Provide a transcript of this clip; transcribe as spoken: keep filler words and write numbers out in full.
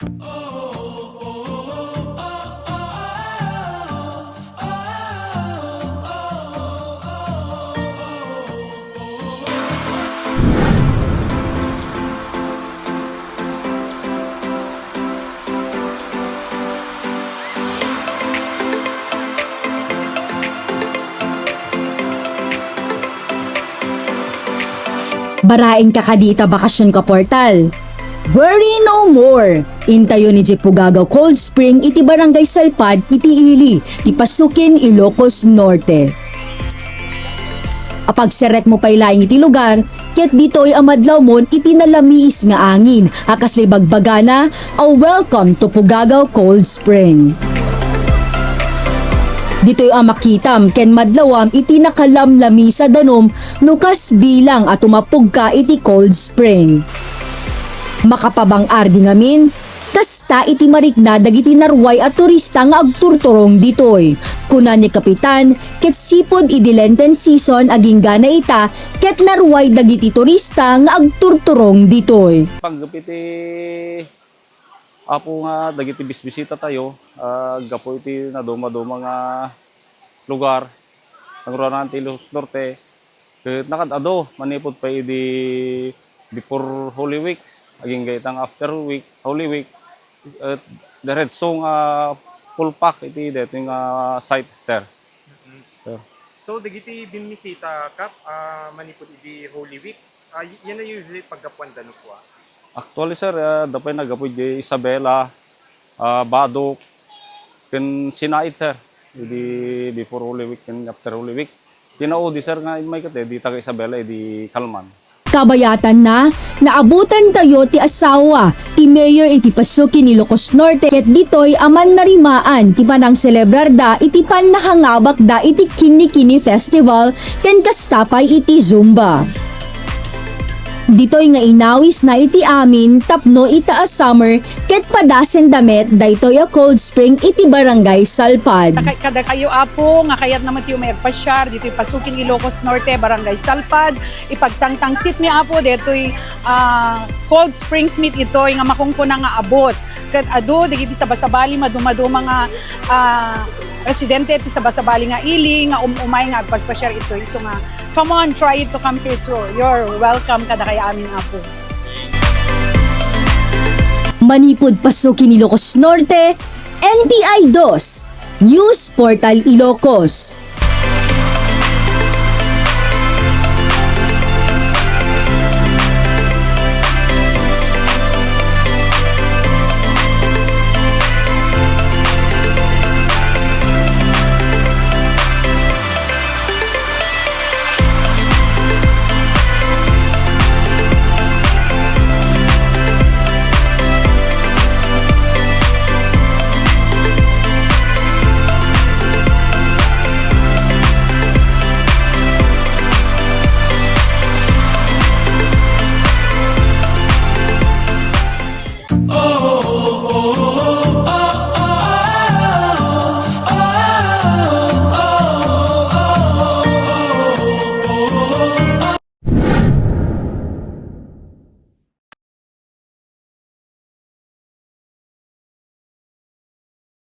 Baraenka kadi ita bakasyon ka portal? Worry no more! Intayo ni Jeep Pugagaw Cold Spring iti Barangay Salpad iti ili ti Pasukin, Ilocos Norte. Apagserrekmo pay laeng iti lugar, ket ditoy a madlawmon iti nalamiis nga angin a kasla ibagbagana a "Welcome to Pugagaw Cold Spring." Ditoy a makitam ken madlawam iti nakalamlamisa danum no kas bilang a tumapogka iti cold spring. Makapabang-ardi ngamin, kasta iti marikna dagiti naruay a turista nga agturturong ditoy. Kuna ni Kapitan, ket sipud idi Lenten season agingga ita, ket naruay dagiti turista nga agturturong ditoy. Panggep iti Apo nga dagiti bisbisita tayo, ah, gapu iti naduma-duma nga lugar, nangruna ti Ilocos Norte, ket nakad-adu manipud pay idi before Holy Week, agingga ita nga after week, Holy Week, et diretso nga full pack iti daytoy nga site, sir. Mm. Sir. So, dagiti bimmisita, Kap, ah, manipud idi Holy Week, ah, y-, yan ay usually paggapuan da no kua? Actually, sir, ah, adda pay naggapu idi Isabela, ah, Badoc, ken Sinait, sir. Idi before Holy Week ken after Holy Week. Ti naudi, sir, nga immay ket, eh, di taga Isabela, eh, di Calman. Kabayatanna, naabutantayo ti asawa ti mayor iti Pasukin, Ilocos Norte, ket ditoy a mannarimaan ti panangselebrarda iti pannakangabakda iti Kinikini Festival ken kasta pay iti Zumba. Ditoy nga inawisna iti amin tapno ita a summer ket padasenda met daytoy a cold spring iti Barangay Salpad. Kada kay-, kadakayo, Apo, nga kayatna met ti umay agpasiar ditoy Pasukin, Ilocos Norte, Barangay Salpad, ipagtangtangsit mi, Apo, daytoy, ah, cold springs mi ditoy nga makunkuna nga abut. Ket adu dagiti sabasabali, maduma-duma nga, ah, residente ti sabasabali nga ili nga um-umay nga agpaspasiar ditoy. Isu nga, come on, try it to come here too. You're welcome kadakay amin, Apo. Manipud Pasukin, Ilocos Norte, N P I dos, News Portal Ilocos.